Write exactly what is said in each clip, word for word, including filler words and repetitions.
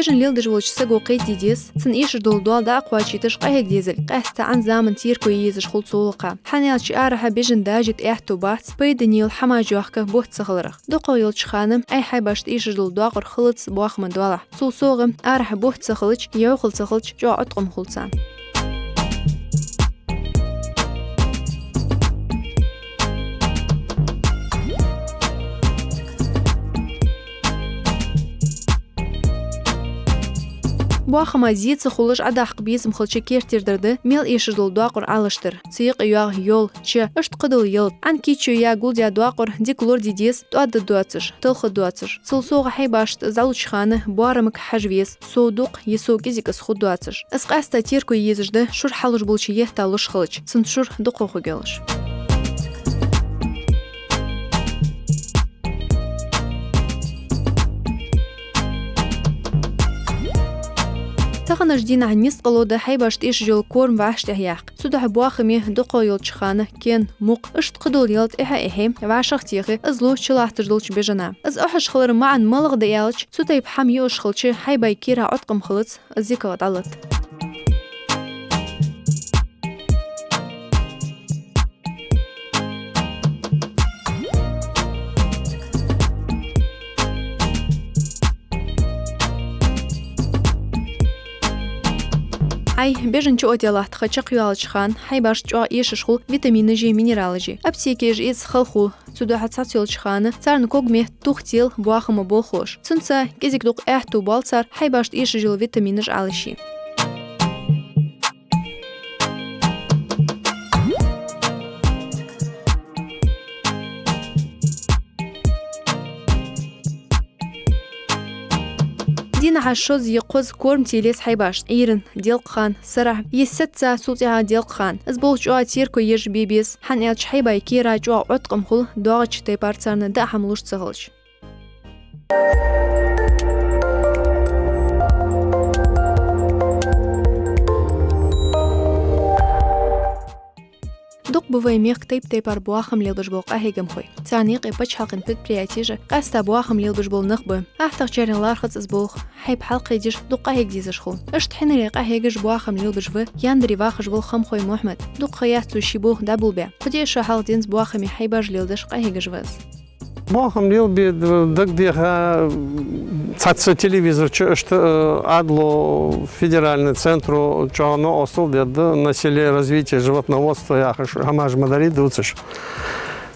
Бежан леладеш волча саго кхетаде деза, цун эшаш дола доал дӀакхоачийташ къахьега дезалга, къаьстта Ӏан заман терко е езаш хул цу гӀулакха. ХӀана аьлча арахьа бежан дажа тӀа аьттув бац, пайдане йола хӀамаш йохка бутт ца хиларах. ДукхагӀа йолча хана Ӏай хьайбашта эшаш дола доакъар хилац боахама доалахьа. Цул совгӀа, арахьа бутт ца хилча, йӀовхал ца хилча, чӀоагӀа Ӏоткъам хул царна. Боахама зе ца хулаш Ӏодаккха безам хилча керттердар да мел эшаш дола доакъар Ӏалашдар. Цу юкъе йоагӀа йол, ча, иштта кхыдола ялат. Ӏан кийчо яь гулдаь доакъар дика лораде деза, тӀоадда доацаш, талха доацаш. Цул совгӀа хьайбашта из дӀалуча хана боарамага хьажа веза, сов дукха е сов кӀезига из хургдоацаш. Из къаьстта терко е езаш да шура хьалуш болча етта луш хилча, цун шура дукхагӀа хургйолаш. Таханарча дийнахьа низкъала да хьайбашта эшаш йола корма вӀаштӀехьаяккха. Цудухьа боахаме дукхагӀа йолча хана кен, мукх, иштта кхыдола ялат эхьа-эхье, вӀашагӀ техе, из лу чулатташ долча бежана. Из Ӏохьаш хилара маӀан малагӀа да аьлча, цу тайпа хӀама юаш хилча, хьайбай кера Ӏоткъам хилац, из дикагӀа дӀалатт. Ӏай бежан чуоттаде латта ха чакхйоалача хана хьайбашта чӀоагӀа эшаш хул витаминаши минералаши. Аптеке уж эца хала хул. Цудухьа цхьацца йолча хана царна ког-метта тух тела боахама болх луш. Цунца кӀезига-дукха аьттув боал цар хьайбашта эшаш йола витаминаш Ӏалашъе. Дийнахьа шозза е кхозза корма тела еза хьайбашта: Ӏуйрийна делкъа хана, сарахьа е сецца, цул тӀехьагӀа делкъа хана. Из болх чӀоагӀа терко еш бе беза, хӀана аьлча хьайбай кера чӀоагӀа Ӏоткъам хул доагӀача тайпара царна даа хӀама луш ца хилча. Дукха ба вай мехка тайп-тайпара боахам лелабеш бола къахьегамхой. Царна юкъе паччахьалкхен предприятеш а, къаьстта боахам лелабеш бола нах ба. АхьатагӀчарна лархӀац из болх. Хьайба хьалкхийдеш, дукха къахьега дезаш хул. Иштта хьинаре къахьегаш, боахам лелабеш ва Яндаре вахаш вола Хамхой Мухьмад. Дукха ха яц цо ший болх дӀаболабаь. Кхо-диъ шу хьалха денз боахаме хьайбаш леладеш къахьегаш ва из. Боахам лелабе дагадеха, цхьацца телевизора чу иштта, э, Ӏадало федеральни центро чӀоагӀа новкъостал дергда, на селе развитие животноводства яхаш, хӀамаш ма дарий дувцаш.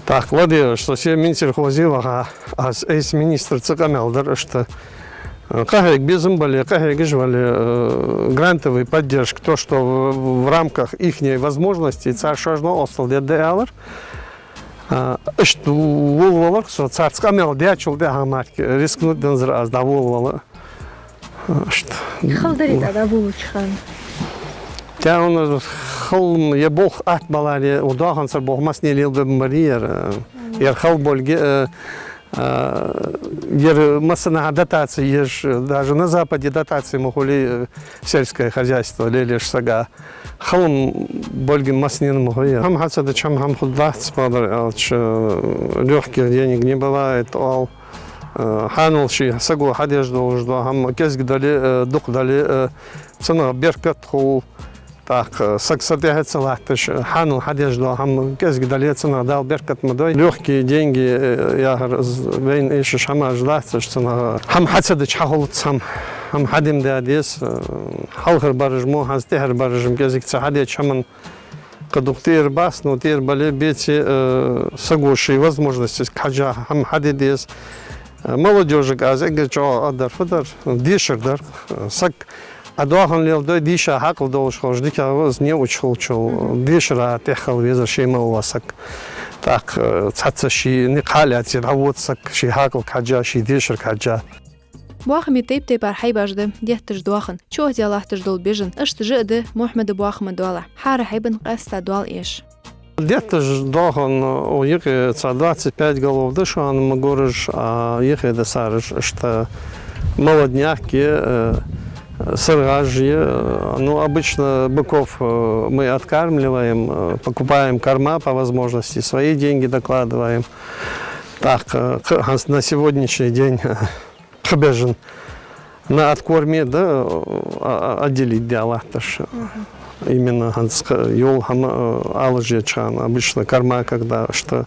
ТӀаккха ладувгӀаш, со се Минсельхозе ваха, аз айса министра цу къамаьл дар иштта. Э, къахьега безам бале, къахьегаш вале, э, грантовая поддержка, то, что в, в рамках ихней возможностей, цар шоаш новкъостал дергда аьлар. А, иштта волавалар со, царца къамаьл даьчул тӀехьагӀа мара рискнуть дензар аз дӀаволавала. Иштта. Хала дарий тӀа дӀаволавалача хана? ТӀаккха хала е болх атта баларе, укх доаханцара болх массане лелабе безам барий ер. Ер хала болга, э, э, ер массанахьа дотаци еш, даже на Западе дотаци ма хулий, э, сельское хозяйство лелаеш сага. Хала болга массанена ма хой. ХӀама хьа ца дича хӀама, хӀама хургдац, бакъдар аьлча, лёгких денег не бывает, оал. Э, хьанал ший саго хьадеш долаш дола хӀама кӀезига дале, э, дукха дале, э, цунах беркат хул. ТӀаккха саг са тӀехьа ца латташ, хьанал хьадеш дола хӀама кӀезига дале, цунах Дала беркат ма дой. Лёгкие деньги, э, яхар, вайна эшаш хӀамаш латташ цунах. ХӀама хьа ца дича хьахулац хӀама. ХӀама хьадима даь деза, э, хьалхара бараш мо, хӀанз тӀехьара бараш мо кӀезига ца хьадеча хӀаман кхы дукха тӀера бац, но тӀера бале, беце, э, саго ший возможностеска хьежжа хӀама хьаде деза. Э, молодёжага аз эггара чӀоагӀа аргдар фу дар, дешар дар. Саг а доахан леладой, дийша хьаькъал долаш хилча дикагӀа ва из, неуча хилча, дешара тӀеххала везар ший мел вола саг. ТӀаккха, э, цхьацца ший никъ хьалаьце дӀавода саг, ший хьаькъалга хьежжа, ший дешарга хьежжа. Боахаме тайп-тайпара хьайбаш да детташ доахан, чуоттаде латташ дола бежан, иштта жа а да Мухьмада боахама доалахьа. ХӀара хьайбан къаьстта доал эш. Детташ доахан, э, юкъе цхьа двадцать пять голов да шоана ма гураж, а юхе да сараш иштта молодняк е, э, саргӀаж е, э, ну, обычно быков, э, мы откармливаем, э, покупаем корма по возможности, свои деньги докладываем. Так, э, к-, хӀанз на сегодняшний день, э, кхы бежан. На откорме да, а, а, отделить даь латташ. Именно хӀанз кха-, йола хӀама, а, алажеча хана, обычно корма, когда что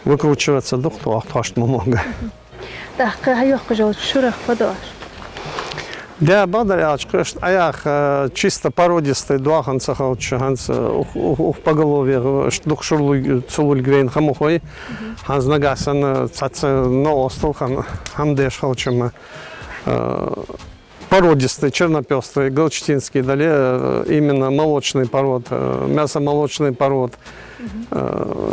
выкручиваться духту, а хошт ма мога. ТӀаккха хьайохкаш йолча шурах фу ду оаш? Да, бакъдар аьлча, кхы ишта Ӏаяха, э, чисто породистый доахан ца хилча, хӀанз, э, ух, ух, ух поголовье, э, ишта дукха шура луг-, ца лургвайна ха ма хой, хӀанз нагахьа санна цхьацца новкъостал хӀама деш хилча-м, э, породистый, чернопёстрый, галштинский, дале, э, именно молочный пород, э, мясомолочный пород, э,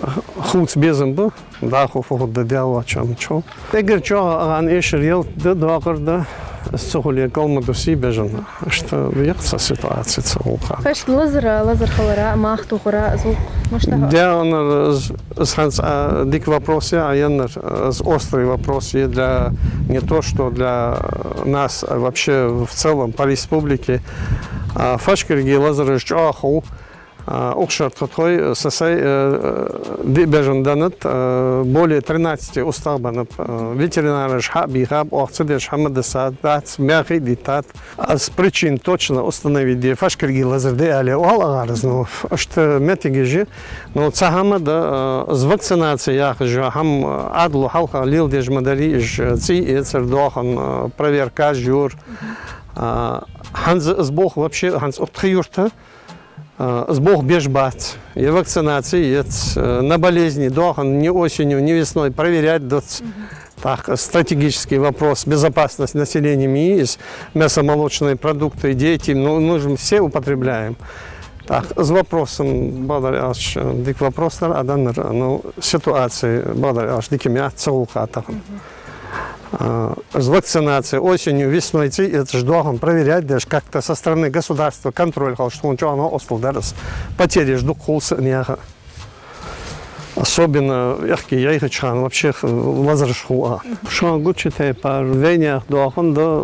хувца безам ба, дӀахо фу хургда Даьла воацачоа чу. Эггара чӀоагӀа агӀан эшар ялат да, докъар да, из ца хуле кӀал ма дусий бежан. Ишта я-кх цу ситуаци цу гӀулакха. Фашт лазар, лазар хилара, мах тохара, зулх, мишта хьо? Да, оннар из, из хӀанз, а, дика вопрос я, а яннар, из острый вопрос я для, не то что для нас, а вообще в целом по республике. А, фашкаргий лазараш чӀоагӀа хов, а, укх шера тхо тхоай, са сай, э, диъ бежан даннад, э, более тринадцати устагӀа баннаб. Э, ветеринараш хьа а бийхаб, оаха ца деш хӀама даьдац, дац, мехий диттад. Аз причин точно установить де, фашкаргий лазар да аьле оал агӀар из, ну, ишта моттигаш я. Ну, цхьа хӀама да, э, из вакцинаци яхаш йола хӀама, э, Ӏадало хьалха леладеш ма дарий уж, э, цӀий эцар, доахан, э, проверкаш йора. А, хӀанз из болх вообще, хӀанз укх тха юрта, а, из болх беш бац. Е вакцинаци яц, э, на болезни доахан ни осенью, ни весной проверять дац. ТӀаккха стратегический вопрос, безопасность населения ма йий из, мясомолочные продукты, дети, ну, мы же все употребляем. ТӀаккха из вопрос-м, бакъдар аьлча, дика вопрос дар, а даннар, ну, ситуаци, бакъдар аьлча, дика ма яц цу гӀулакха тахан. А, из вакцинаци осенью, весной цӀий эцаш доахан проверять деш, как-то со стороны государства контроль хилча, тхона чӀоагӀа новкъостал дар из. Потеряш дукха хул са наха. Особенно аьхки яйхача хана вообще х-, лазараш хул а. Шоана гуча тайпара вайнаьха доахан да,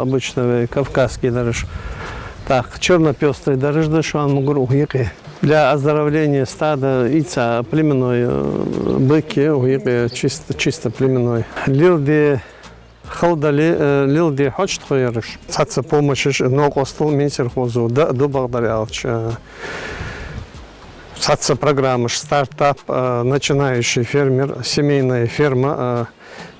обычно вай кавказский дараш. ТӀаккха чернопёстрый дараш да, шоана мугар укх юкъе. Для оздоровления стада ийца племенной, э, бык я укх юкъе, чисто, чисто племенной. Леладе хала дале, э, леладе хьож тхо ераш. Цхьацца помощаш, новкъостал Минсельхозо да а ду, бакъдар аьлча, э, цхьацца программаш, стартап, э, начинающий фермер, семейная ферма, э,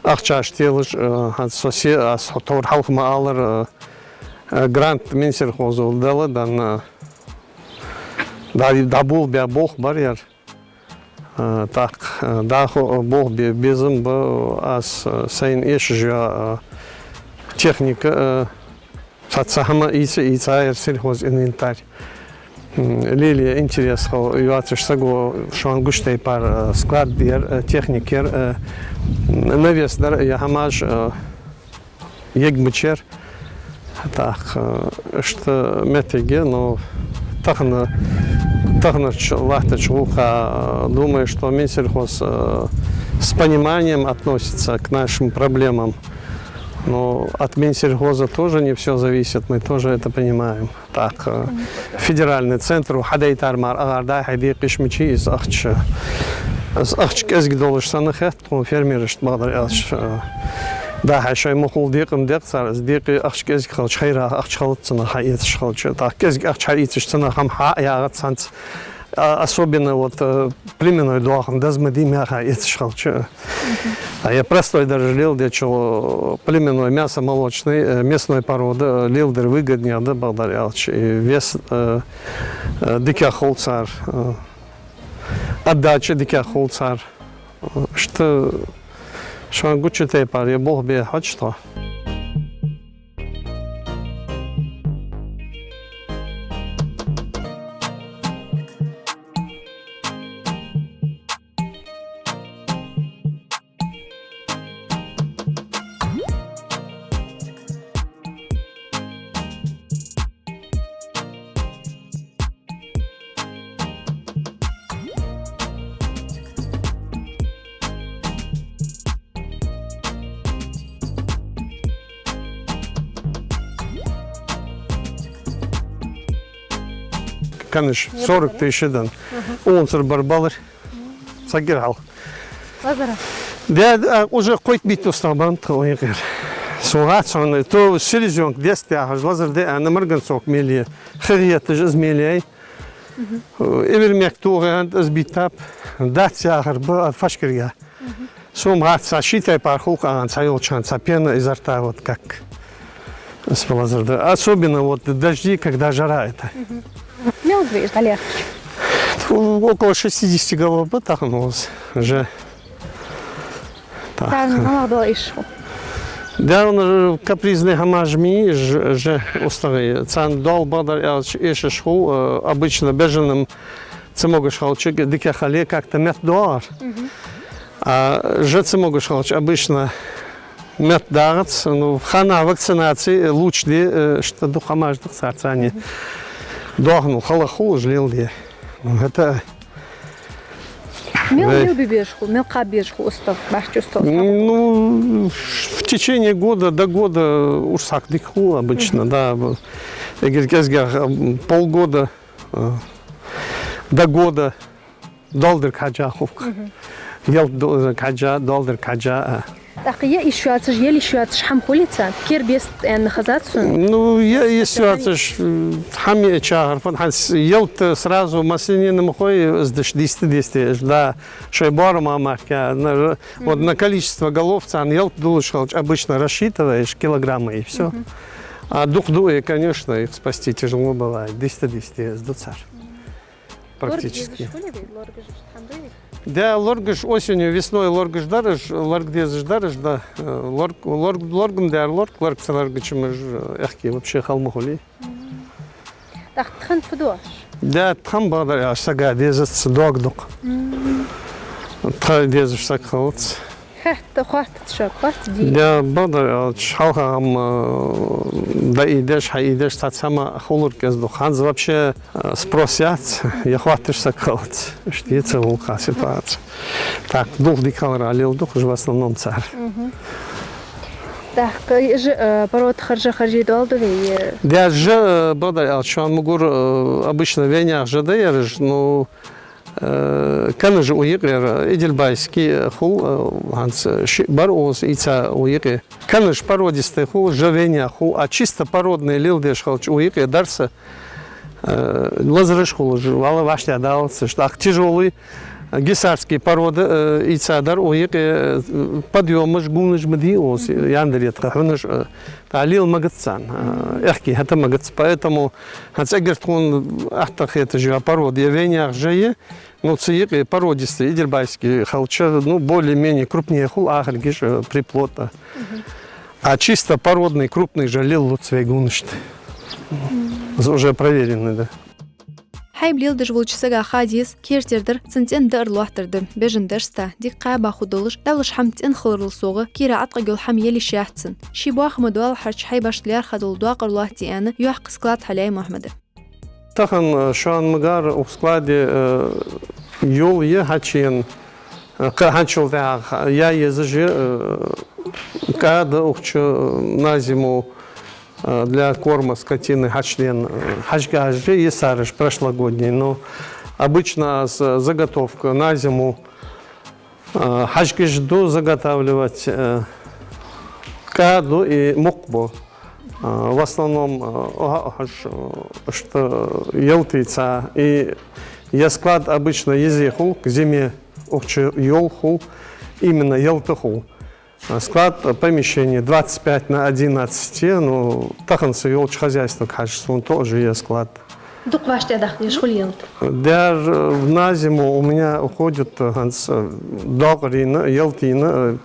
ахчаш телаш, э, хӀанз со се, аз тховра хьалха ма аллара, э, э, грант Минсельхозо дала данна, дӀа-, дӀаболабаь болх бар ер. Э, тӀаккха, э, дӀахо, э, болх бе безам ба, аз, э, сайна эшаш йола, э, техника, э, цхьацца хӀама ийца, ийца ер сельхозинвентарь. М, лелае интерес хила йоацаш саго, шоана гуча тайпара, э, склад яр, э, техника яр, э, навес дар, е хӀамаш, э, егмачер. ТӀаккха, э, ишта моттиг я, но тахан, таханарча латтача гӀулакха, э, думаю, что Минсельхоз, э, с пониманием относится к нашим проблемам. Но от Минсельхоза тоже не всё зависит, мы тоже это понимаем. ТӀаккха, э, федеральный центро хьадайтар мара агӀар дӀа-хьа декъа йиш ма йий из ахча. Из ахча кӀезига долаш санна хет тхона фермерашта, бакъдар аьлча, э, дӀа-хьа шоай мухула декъа ма декъ цар, из декъе ахча кӀезига хилча, хайра ахча хилац цунах хьаэцаш хилча. ТӀаккха кӀезига ахча хьаийцача цунах хӀама хьа а ягӀац хӀанз. А, особенно вот, э, племенной доахан деза ма дий мехах эцаш хилча. А е простой дараш леладечул, племенной, мясомолочный, э, местной порода, э, леладар выгоднее да, бакъдар аьлча. И вес, э, э, дикагӀа хул цар, э, отдача дикагӀа хул цар. Ишта шоана гуча тайпара е болх бе хьож тхо. Канаш сорок тысяч дан. Унзара бар балар. Сагир хьал. Лазара. Да, да, уже кхойтта битта устагӀа бан тха укх юкъера. Сона хац хьона, то селезенка деста яхаш лазар да аьнна, марганцовка мел я, хи гӀеташ из мел яй. Э, эвир мекх тоха аьнна, из биттаб, дац яхар ба а фашкарга. Сона хац, цхьа ший тайпара хул-кх аьнна, цхьайолча хана, цхьа пена изо рта, вот как. Из лазар да. Особенно вот дожди, когда жара это. Мел да вай уж дӀалаьрхӀача? Фу, около шестидесяти голов ба тахан укхаза. Жа. Так. Царна малагӀа дола йиш хул? Да, он, э, капризни хӀамаш ма йий уж, жа, устагӀий. Царна дола, бакъдар аьлча, эшаш хул, э, обычно бежан-м ца могаш хилча, дика хиле, как-то метта доагӀар. А жа ца могаш хилча, обычно метта дагӀац, ну, ханнахьа вакцинаци лучше де, э, иштта дукха хӀамаш да-кх цар царна. Доахан хала хул уж леладе. Ну, это... Мел, вай, мел бе безаш хул, мел кхаба безаш хул устагӀа, баьхача устагӀа? Ну, в течение года, до года урс хьакха дика хул обычно, да. Эггара кӀезигагӀа, м, полгода, э, до года. Дола дерг хьежжа хул-кх. Ялат дола дерг хьежжа, дола дерг хьежжа, а. ТӀаккха я йиш йоацаш, ела йиш йоацаш хӀама хулий царна? Кербест аьнна хезад сона. Ну, я йиш йоацаш, э, хӀама я чахар фан, хӀанз ялат сразу массанена ма хой, из деш дийста-дийста, да, шоай боарама мара, на, вот на количество голов царна ялат дуллаш хилча, обычно рассчитываешь килограммы и всё. А дукха дуа, конечно, их спасти тяжело бывает, дийста-дийста из ду цар. Практически. Лорга дезаш хулий вай, лоргаш тхьам бий вай? Да, лоргаш осенью, весной лоргаш дар уж, лорга дезаш дар уж, да. Э, лорг, лорг, лорга-м дар лорг, лорга ца лоргача-м уж, э, аьхки вообще хала ма хулий. ТӀаккха тха фу ду оаш? Да, тха-м, бакъдар аьлча, сага дезац, дог дукха. Тха дезаш саг хилац. Хетта, хоаттац шоага, хоаттац, дий. Да, бакъдар аьлча, хьалха-м, э, дӀаийдеш, хьаийдеш, цхьацца хӀама хулар кӀезиг-дукха. ХӀанз вообще, э, спрос яц, е хоатташ саг хилац. Иштта я цу гӀулакха ситуаци. Так, дулх дика хиларах леладу-кх уж в основном цар. Так, э, жа, э, порода харжа, харжий дола да вай, э? Да, жа, э, бакъдар аьлча, шоана ма гур, э, обычно венех жа да ераш, ну, Э, канаш укх юкъера, эдельвейсский, э, хул, э, хӀанз, э, шиъ бар укхаза ийца укх юкъе. Канаш породистый хул, жа венех хул, а чисто породный леладеш хилча укх юкъе дар са, э, лазараш хул уж, валлахӀи, вӀаштӀехьадалац уж. ТӀаккха тяжёлый, э, гисарский порода, э, ийца дар укх юкъе, э, подъёмаш, гунаш ма дий укхаза, яндаре тха хьунаш, э, тӀа лела магац царна, э, аьхки хӀета магац. Поэтому хӀанз эггара тхона атта хеташ йола порода я венех жа я, ну, цу юкъе породистый, эдельвейсский хилча, ну, более-менее крупнее хул, ахаргаш, э, приплод, э. А чисто породный, крупный жа лелалуц вай гунашта. Из уже проверенный да. Хьайба леладеш волча сага ха деза, кертера дар цун цӀен даар лоаттар да, бежан дарста, дика кхаба хургдолаш, Ӏаьвлаш хӀама цӀена хиларал совгӀа, кира Ӏаткъаг йола хӀама ела йиш яц цун. Ший боахама доалахьарча хьайбашта лаьрхӀа дола докъар лоаттаде аьнна, йоах-кх склад Хьаляй Мухьмада. Тахан, э, шоана ма гарра укх складе, э, йол я хьачуена, э, кхы хӀанзчул тӀехьагӀа яь езаш я, э, кӀа да укхаза, э, на зиму, э, для корма скотины хьачудена, э, хьажкӀаш я йисараш прошлогодний, но обычно аз, э, заготовка на зиму, э, хьажкӀаш ду заготавливать, э, кӀа ду и мукх бу. Э, в основном, э, оаха, оаха уж, э, иштта ялатийца. И ер склад обычно еза хул, к зиме укхаза йол хул, именно ялата хул. Склад, э, помещение двадцать пять на одиннадцать, ну, тахан са йолча хозяйствага хьажа, сона тоже я склад. Дукха вӀаштӀехьадаккха дезаш хулий ялат? Даже, э, на зиму у меня уходит, э, хӀанз, э, докъарийна, ялатийна, э,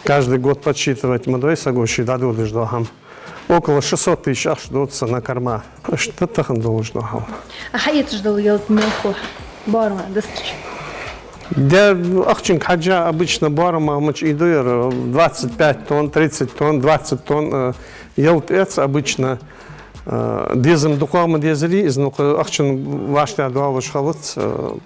каждый год подсчитывать ма дой саго ший дӀадодаш дола хӀама. Около шестьсот тысяч ахча дода са на корма. Иштта тахан долаш дола хӀама. А хьаэцаш дола ялат мел хул боарама дастача? Да, ахчанга хьежжа обычно боарама мача ийду ер, двадцать пять тонн, тридцать тонн, двадцать тонн, э, ялат эц обычно. Э, деза-м дукхагӀа ма дезарий из, ну, кхы ахчан вӀаштӀехьадоалаш хилац, э,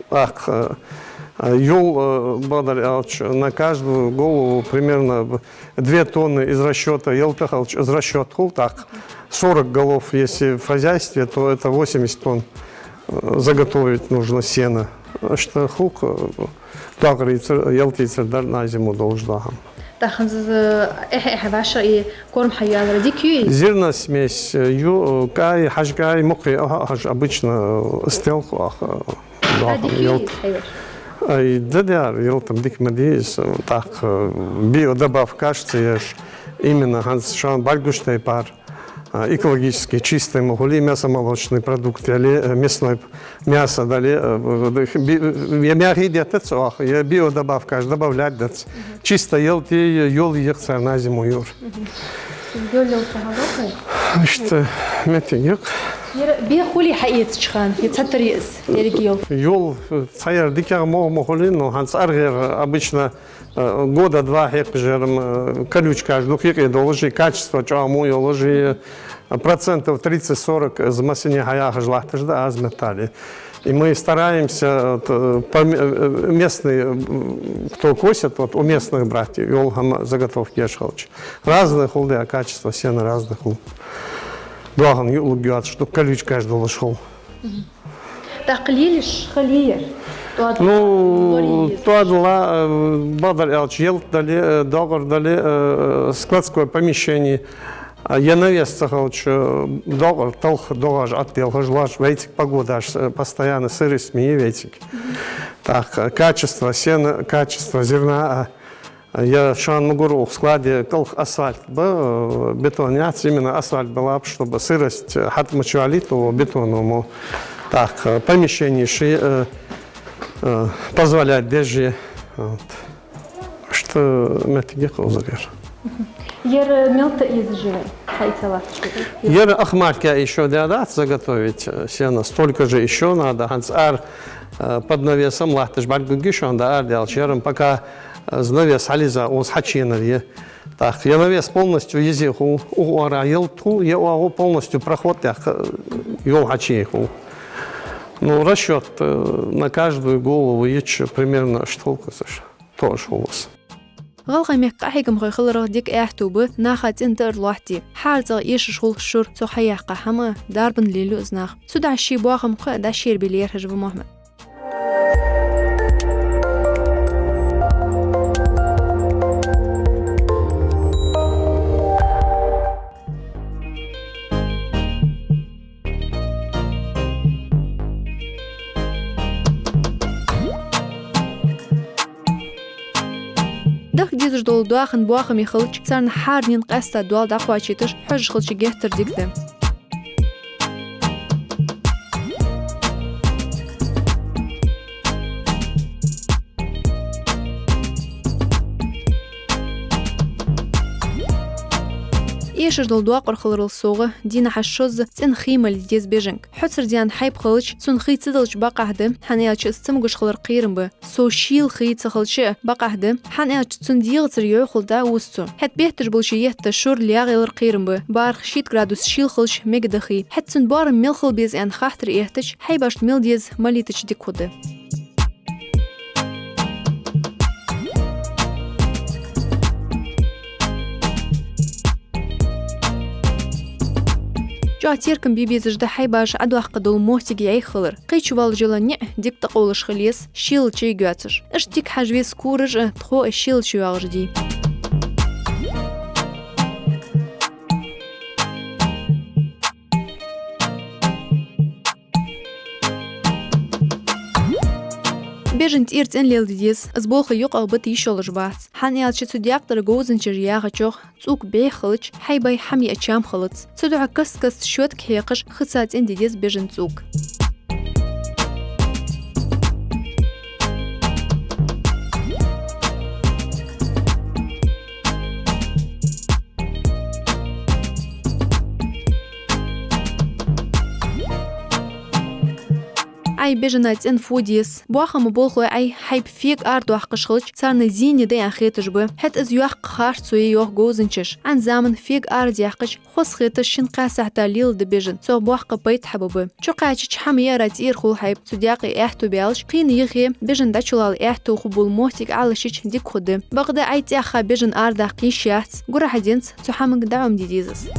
акх, э, йол, э, бакъдар аьлча, на каждую голову примерно две тонны из расчёта, ялата хилча из расчёт хул, так, сорок голов, если в хозяйстве, то это восемьдесят тонн, э, заготовить нужно сена. Иштта хул-кх, э, докъарийцар, ялатийцар дар на зиму долаш дола хӀама. Тахан з-, эхь-эхь вӀашагӀ и корм хьаялар дика ю из? Зерносмесь ю, кӀай, хьажкӀай, мукхий, оаха, хьажа обычно, э, стелху, оаха, э, дика ю из хьайвар? Ай, да, да, ялат-м дика ма дий из, тӀаккха, э, биодобавкаш ца еш, именно хӀанз шоана бӀаргагуш тайпара, а, экологически чистый ма хулий, мясомолочный продукт яле, э, мясной мясо дале, э, э, би-, э, е мехий деттац оаха, е биодобавкаш добавлять дац. Чисто ялат е йол йийкх цар на зиму юр. Йол ялат хьагӀо? Иштта моттиг я-кх. Ер бех хулий хьаэцача хана, е цхьатарра я из, еррига йол? Йол, э, цхьаяр дикагӀа мо ма хулий, но хӀанз аргӀера обычно Э, года два хьекхаш яр-м, э, колючкаш дукха юкъе долаш, и качество чӀоагӀа во йолаш, и, э, процентов тридцать-сорок из массане хьаяхаш латташ да аз меттел. И мы стараемся, вот, э, по ме-, э, местные, м, кто косит, вот у местных брать, йол хӀама заготовка еш хилча. Разный хул да качество сена, разный хул. Доахан юкъ лургйоацаш, дукха колючкаш долаш хул. ТӀаккха лелаш хиле ер? ТӀоадал, ну, лорий езаш. ТӀоадал, э, бакъдар аьлча, ялат дале, э, доагӀар дале, э, складское помещение, а, е навес ца хилча, э, доагӀар талха, доагӀаш, Ӏатта делхаш лоач вайцига, погодаш, э, постоянно сырость ма йий вайцига. Так, э, качество сена, качество зерна, а, Е шоана ма гур укх складе кӀалха асфальт ба, э, бетон яц, именно асфальт ба лапаш, чтобы сырость, э, хьатӀа ма чувалийта бетоно мо. Так, э, помещени ши, э, э, позволять деш я. Вот. Иштта моттиг я-кх укхаза ер. Ер мел тӀа езаш я вай, хьайца латташ? Ер ах марка ещё да дац заготовить, э, сена, столько же ещё надо, хӀанз ара, э, под навесом латташ бӀаргагургья шоана, да, ара даьлча, ер-м пока Э, занавес хьалъиза, укхаза хьачуенар я. Так, е навес полностью еза хул, укх оагӀорахьа ялат хул, е оагӀув полностью проход тӀехьа, э, йол хьачуяь хул. Ну, расчёт, э, на каждую голову йича примерно иштта хул укхаза, тоъаш хул из. ГӀалгӀай мехка къахьегамхой хиларах дика аьттув ба наха цӀен тӀара лоаттаде. ХӀара цӀагӀа эшаш хул шура цо хьаяьккха хӀама, дарбан лелаю из наха. Цудухьа ший боахам кхы а дӀашербе лаьрхӀаш ва Мухьмад. Дахка дезаш дола доахан боахаме хилча, царна хӀаранена къаьстта доал дӀакхоачийташ хьожаш хилча геттара дика да. Эшаш дола доакъар хиларал совгӀа, дийнахьа шозза цӀена хий мале деза бежанга. Хьоцара даьнна хьайба хилча, цунна хий ца далча бакъахьа да, хӀана аьлча из цамогаш хилар кхерам ба. Сов шийла хий ца хилча а бакъахьа да, хӀана аьлча цун дегӀацара йӀовхал дӀаувз цо. ХӀаьта бетташ болча етта шура лаьгӀъялар кхерам ба, бархӀ-шийтта градус шийла хилча мегаргда хий. ХӀаьта цун боарам мел хила беза аьнна хаттар эттача, хьайбашта мел деза малийтача дика хургда. ЧӀоагӀа теркам бе безаш да хьайбаш Ӏодоаккха дола моттиг йӀайха хилар. Кхы чу воаллаш йола ниӀ дика тӀакъовлаш хила еза, шелача йоацаш. Иштта дика хьажа веза кораш а, тхо а шелача йоагӀаш дий. Бежан тӀера цӀен леладе деза, из болх юкъах бита йиш йолаш бац. ХӀана аьлча цу даькъ тӀара говзанчаш яхачох, цӀук бӀеха хилча, хьайбай хӀама яа чам хилац. Цудухьа каст-каста щётка хьекхаш, хица цӀенде деза бежан цӀук. Ӏай бежана цӀен фу деза? Боахама болхлой Ӏай хьайба фега арадоаккхаш хилча, царна зене да аьнна хеташ ба. ХӀаьта из йоккха харцо я йоах говзанчаш. Ӏан заман фега арадаьккхача, хоза хеташ шин-кхаь сахьата леладу бежан, цох боккха пайда хьабу ба. Чукхаьчача хӀама яара тӀера хул хьайба, цу даькъе аьттув баьлча, кхийна юхе бежан дӀачулала аьттув хургбола моттиг Ӏалашйича дика хургда. Бакъда Ӏай цӀаьхха бежан арадаккха йиш яц, гурахьа денз цу хӀаманга дӀаӀомаде деза из.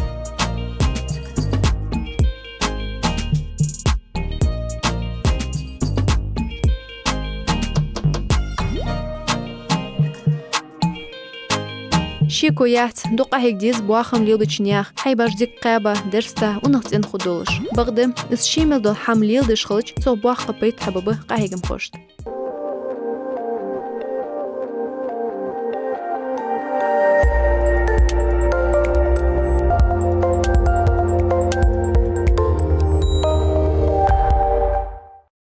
Шеко яц, дукха къахьега деза бахам леладеча наьха, хьайбаш дика кхаба, дерста, унахцӀена хургдолаш. Бакъда, из ше мел дола хӀама леладеш хилча, цох боккха пайда хьабаргба къахьегамхошта.